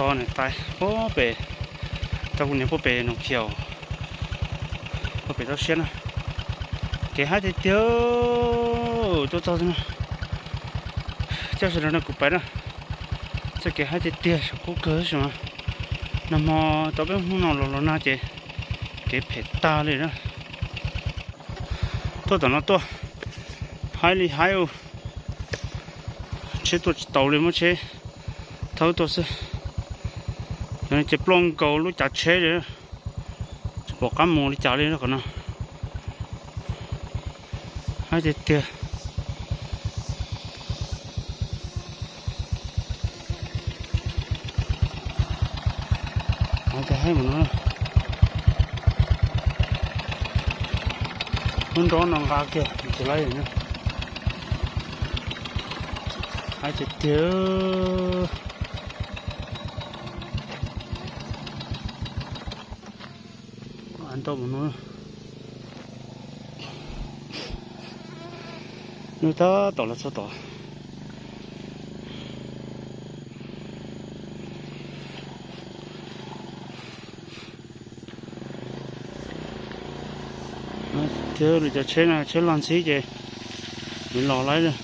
Tau niam tais puag pem, tau kuv niam puag pem Noom Khiaus, puag pem toj siab na. Kev haib tiag tiag, tuaj txog xwb na. Coj sawv daws nrog kuv pais na. Txoj kev haib tiag tiag, saum kub kawg xwb mas. Nag hmo tau peb hnub no los los nag ces kev phem tag li na. Tuaj tom no tuaj, haib li haib, tsheb tuaj tsis taus li, muab tsheb thawb tuaj xwb. Ces ploj nkaus lub cav tsheb li, tsis pom qab mus li cas li qhov no. Haib tiag tiag. Haib mas no, lub nrob no nqa kiag tsis laib na. Haib tiag tiag. Ntau mus no, nws tab tom los txog tod. Thiab lwm cov tsheb no, tsheb loj ntxhib ces nws los laib lawm.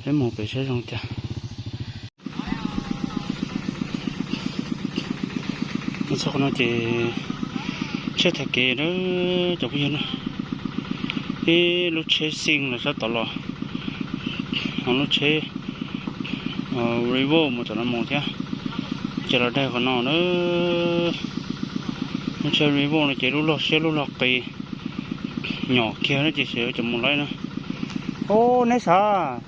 Peb mus pem saib zoo cas. Mus txog qhov no ces tsheb thaiv kev na cov phooj ywg na. Ib lub tsheb Xeej los sab tod los, ho lub tsheb Revo mus tom no mus thiab. Ces los daig qhov no na. Lub tsheb Revo no ces lub log siab lub log qis, nyom kiag na ces xyov yuav cov mus laib na. Ub, neb sav,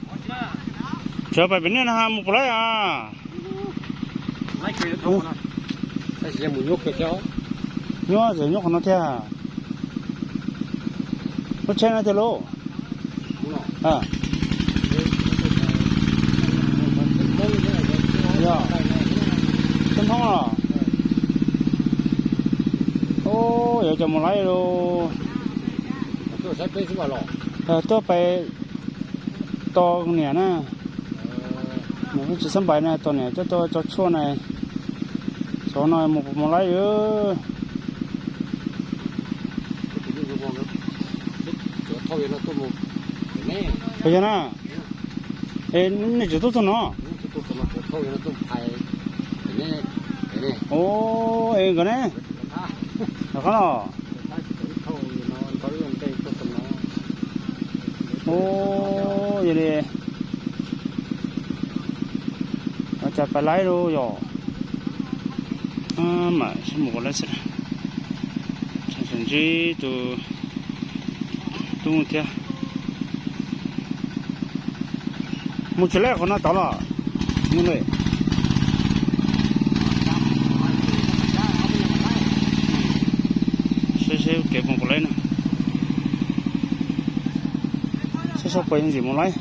tseem pais pem nej no mus puas laib a? Nyuaj, tseem nyuaj qhov no thiab. Lub tsheb no tiag lauj. Yog, tsheb Hmoob los. Ub, yuav cov mus laib lauj. Tuaj pais tos niam na. Niam tsis xab npais na, tos niam coj tuaj tso tshuaj na. Xyov no mus puas mus laib. Puas yog na? Es nej tseem tuaj txog no? Ub, es nkawd ne? Qhov no. Ub, yog li, cas pais laib lauj yom? Mam sib mus ua laib xwb. Tseem ntsib tus tub thiab. Mus tsis laib qhov no tod los? Saib seb kev mus puas laib na. Saib saib puas yog ntxim mus laib.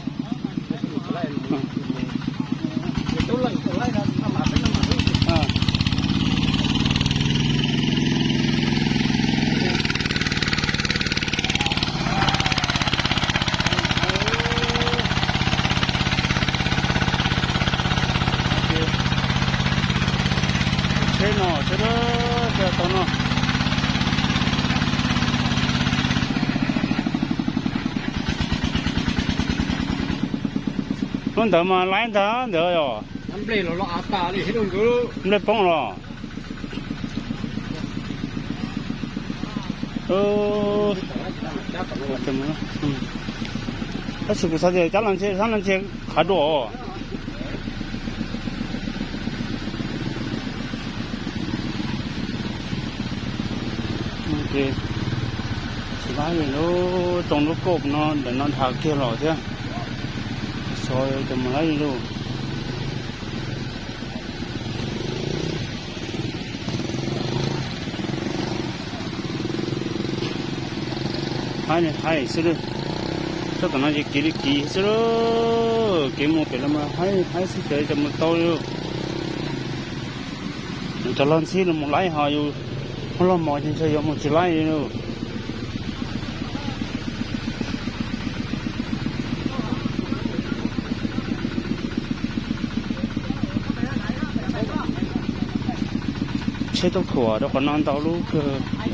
Tsheb no, tsheb tau no. Lub ntawd mas laib ntag ntawd yom. Nplej poob los. Tab sis kuv xav tias cab los ntshe sab no ntshe qhav dua. Tsis laib li lub tsoo lub kauj no ntawm no dhas kiag los thiab. Xyov cov mus laib li lauj. Haib li haib xwb lauj. Txoj tom no ces kiv li kiv xwb lauj. Kev mus pem los mas haib li haib xwb ces cov mus tau li lauj. Yus cov log ntxhib los mus laib ho yus muaj loj mos ces ntshe yuav mus tsis laib li lauj. Tsheb tuaj khuam rau qhov no ntau lub kawg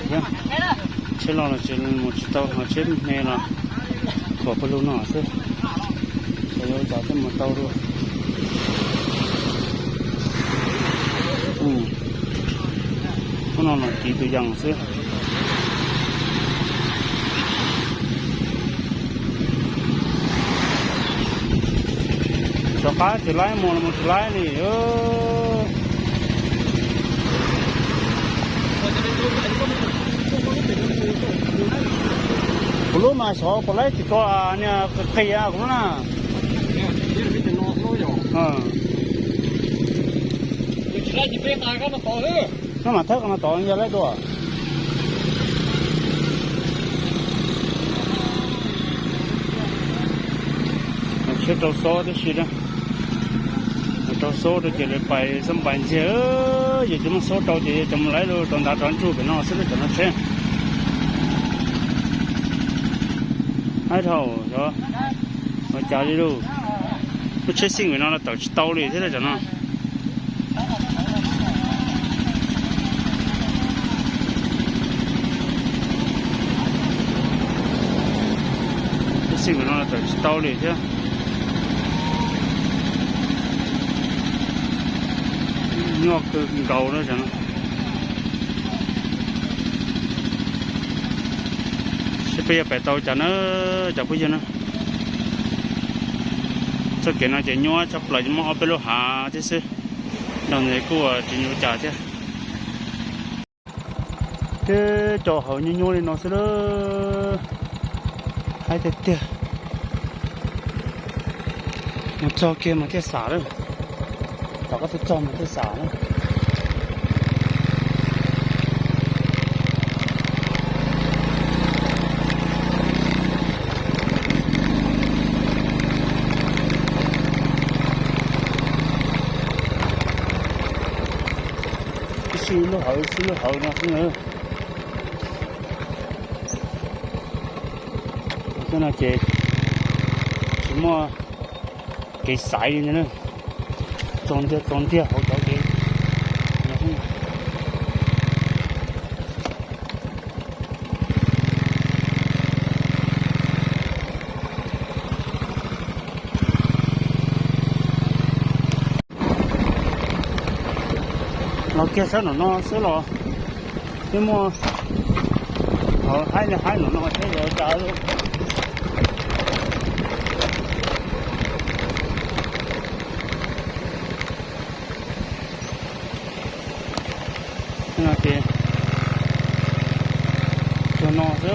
thiab. Tsheb loj los tsis mus tsis tau, ho tsheb me los khuam pawg lug no xwb. Xyov yuav ua cas thiaj mus tau dua. Hnub no los kiv tus yas xwb. Rov qab tsis laib mus los mus tsis laib li. Kuv lub mas xyov puas laib tsis tau niag qis qis kuv lub na. Nab mas thawb qhov no tod yog laib dua. Tsheb rau xob tib si na. Rau xob rau ces lawv pais xab npais ntxiag. Yog tsis muaj xob rau ces yuav tsum mus laib rau ntav rov ntsug pem no xwb lawm cov no tsheb. Haib dhau, ua cas li lauj. Lub tsheb xij pem no los tawm tsis tau li thiab cov no. Lub xij pem no los tawm tsis tau li thiab. Nyuaj kawg nkaus na cov no. Seb peb yuav pais tau cas na, cov phooj ywg na. Txoj kev no ces nyuaj tshaj plaws, muaj ob peb lub hav thiab xwb. Nrog ntawd kuj tsis nyuaj cas thiab. Teb cov hawv nyuaj nyuaj li no xwb lawm. Haib tiag tiag. Mus txog kiag mas thiaj xam lawm. Tom qab txog txog mas thiaj xam na. Ib sij lub hawv ib sij lub hawv no xwb na. Cov no ces tsis muaj kev xaiv li ntag na. Txog ntiag txog ntiag hauv cov kev. Los kiag sab nram no xwb los twb muaj, haib li haib nram no thiab yuav cas. Ces tsuag no xwb.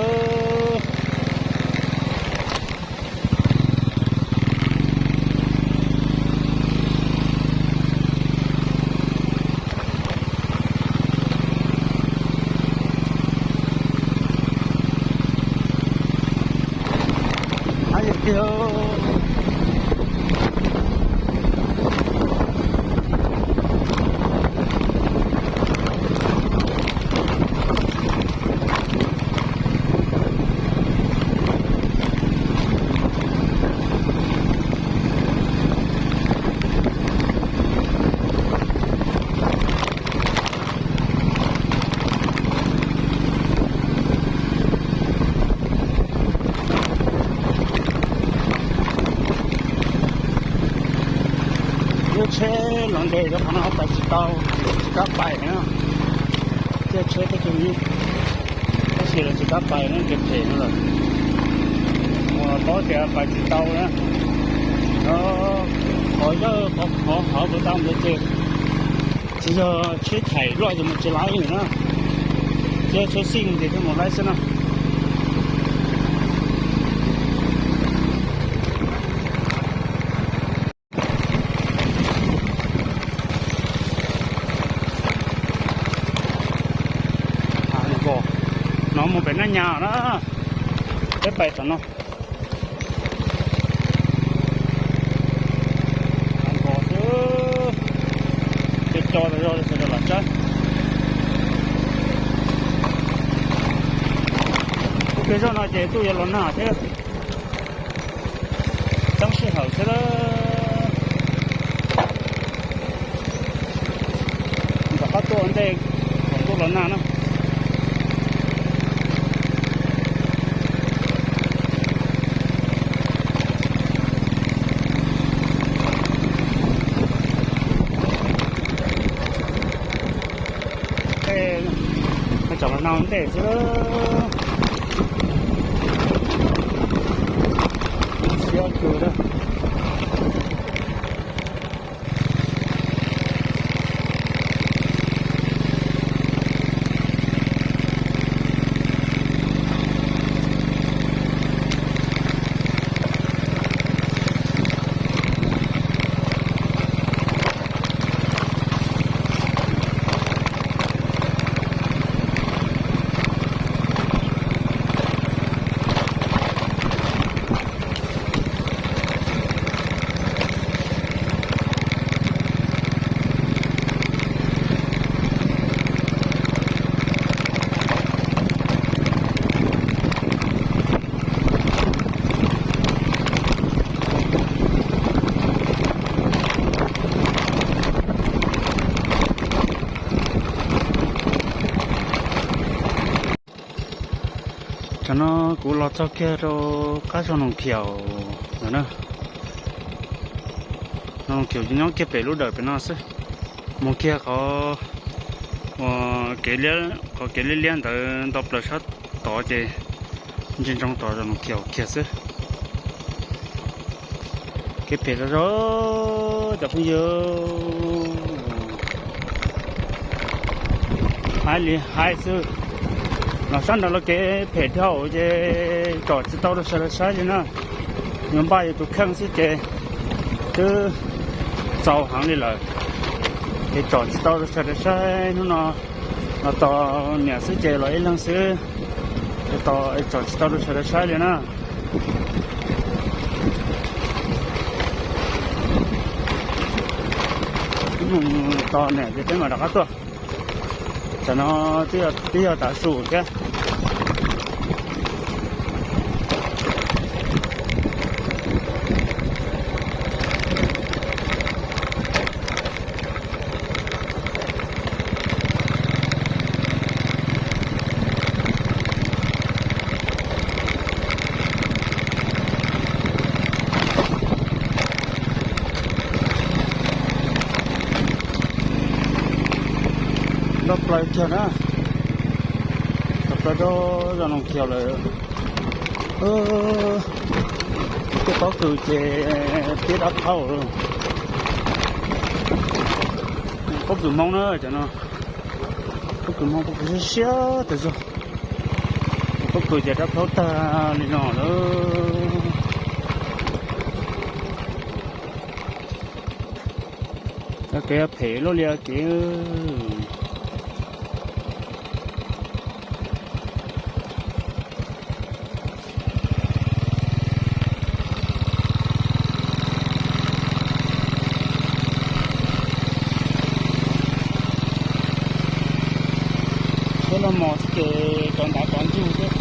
Lub tsheb los ntes rau qhov no pais tsis tau, tsis kam pais na. Tej tsheb tej tug tab sis los tsis kam pais no ces phem no lawm. Mus paub tias pais tsis tau na. Qhov yog qhov hauv kuv tau ntawd ces tsis yog tsheb thaim loj ces mus tsis laib li na. Tsheb tsheb xij ces thiaj mus laib xwb na. No mus pem Naj Nyas na, peb pais tom no. Ces co tas zog sawv daws lam tsaib. Ub, peb zoj no ces tuaj yuav los nag thiab. Txeeb sij hawm thiab lawm. Tom qab tuaj ua ntej Naj na. Cov los no ntej xwb. Siab kawg. Tam no kuv los txog kiag rau qab zos Noom Khiaum lawm na. Noom Khiaum ces nyob kiag pem lub dawm pem no xwb. Mus kiag qhov, qhov kev liab liab ntawd nto plaws sab tod ces ntsia ntsoov tod zos Noom Khiaum kiag xwb. Kev phem zog zog cov phooj ywg. Haib li haib xwb. Los sab nraud los kev phem dhau ces tsom tsis tau rau sawv daws saib li na. Yuav npaj yuav tus kheej xwb ces twb txaus heev li lawm. Ces tsom tsis tau rau sawv daws saib hnub no. Los tos niam xwb ces los ib leeg xwb. Ces tsom tsis tau rau sawv daws saib li na. Tos niam ces peb mam rov qab tuaj. Tam no twb yog tav su thiab. Nto plaws kiag na. Nto plaws rau zos Noom Khiaum lawm. Tej pob kws ces tiab dab phaub. Pob kws Hmoob na cov no. Pob kws Hmoob pob kws siab siab tas zog. Pob kws ces dab phaub tag li no lawm. Kev phem luaj li kev. Suab los mos xwb ces kov ntav kov ntsug xwb.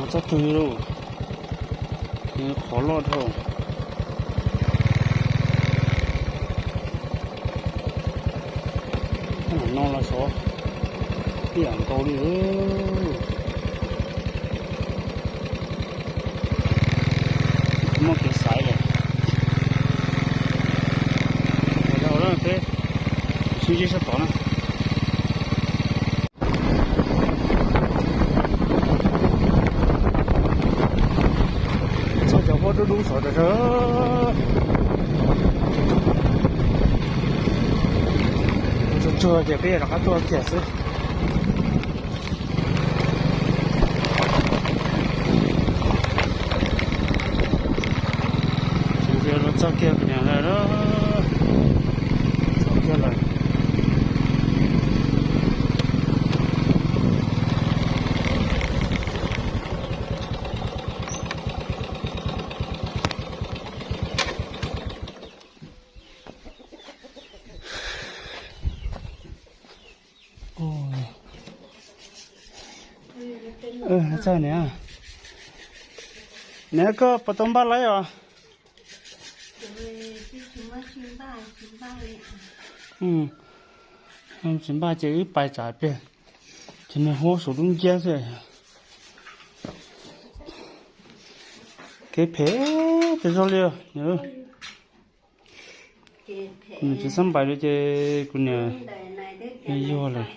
Txoj twg lauj, qhov loj dhau. Hnub no los xyov ib yam nkaus li. Muaj kev xaiv lawm. Dhau lawm peb sib ntsib sab tod na. Txog cov huab dub dub saud tas zog. Tsuag tsuag ces peb yuav rov qab tuaj kiag xwb. Txog kiag lawm, txog kiag lawm. Txog niam, niam koj puas tau npaj laib os? Tsis npaj ces wb pais tsam pliag, ces niag huab saum lub nciab xwb. Kev phem tas zog li. Kuv niam tsis xab npais li ces kuv niam yuag lawm.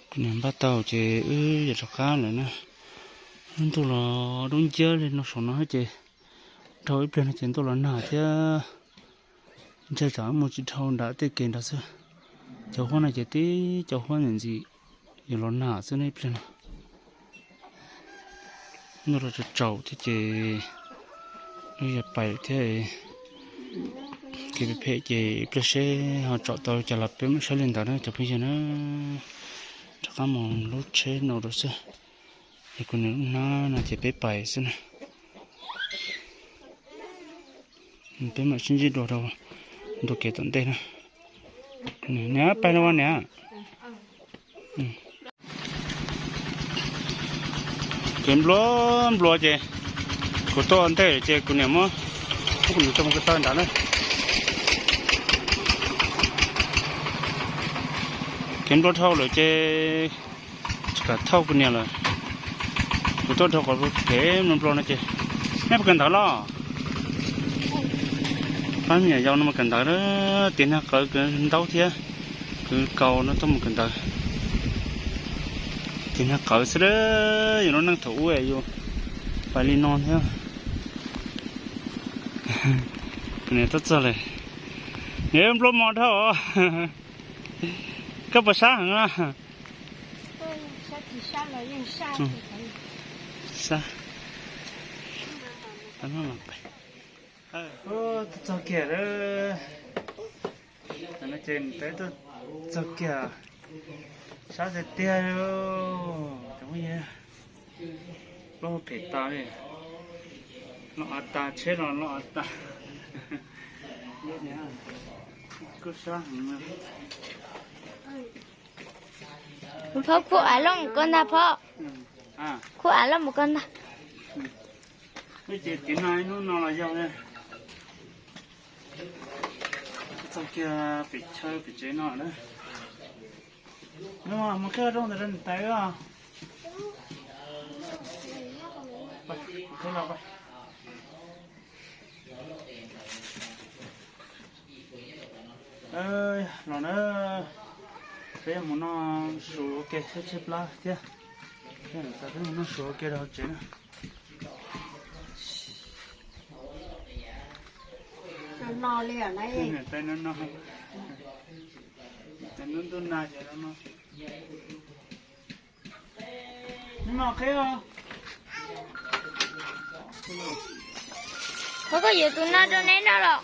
Kuv niam npaj tau ces wb yuav rov qab lawm na. Lub ntuj los dub nciab li no saum no ces dhau ib pliag no ces ntuj los nag thiab. Ntshe tsam mus tsis dhau nram tej kev nrad xwb. Cov huab no ces tib cov huab ntxim ntxim yuav los nag xwb ne ib pliag no. Ntuj los tsaus tsaus thiab ces wb yuav pais thiab. Kev phem phem ces ib pliag seb ho tsom tau cas los peb mam saib li ntawd na cov phooj ywg na. Rov qab mus lub tsheb no rau xwb. Es kuv niam lub hnab no ces peb pais xwb na. Peb mam sib ntsib dua rau ntu kev tom ntej na. Niam, pais no niam. Kev nplua nplua ces kuv tuaj ntej ces kuv niam muab, kuv niam tau mus ko taw nrad na. Kev nplua dhau lawm ces tsis kam thauj kuv niam lawm. Kuv tuaj dhau qhov kev nplua nplua no ces, nej puas kawm ntawv los? Pab me nyuam yaus no mus kawm ntawv, tiv nag qawv kwv ntaub thiab kwv kaus no tuaj mus kawm ntawv. Tiv nag qawv xwb, yus lub neej thaum ub yus pais li no thiab. Kuv niam tuaj txog lawm. Niam, nplua mos dhau. Koj puas sab heev na? Sab. Txog kiag lawm. Tam no ces peb tuaj txog kiag, sab tiag tiag li. Cov phooj ywg, plaub phem tas li, los av tas, tsheb los los av tas. Kuj sab heev. Phauj, khub av loj mus koj ntag phauj. Khub av loj mus koj ntag. Ces tiv no ib hnub no los yog txog kiag pem chaw pem tsev no na. Mus qhib rooj ntawd rau niam tais os. Los na, peb yuav mus noj su ua ke xwb tshaib plab thiab. Peb mus noj su ua ke rau hauv tsev na. Ntub ntub nag ces no no. Koj, koj yuav tus no rau neb noj los?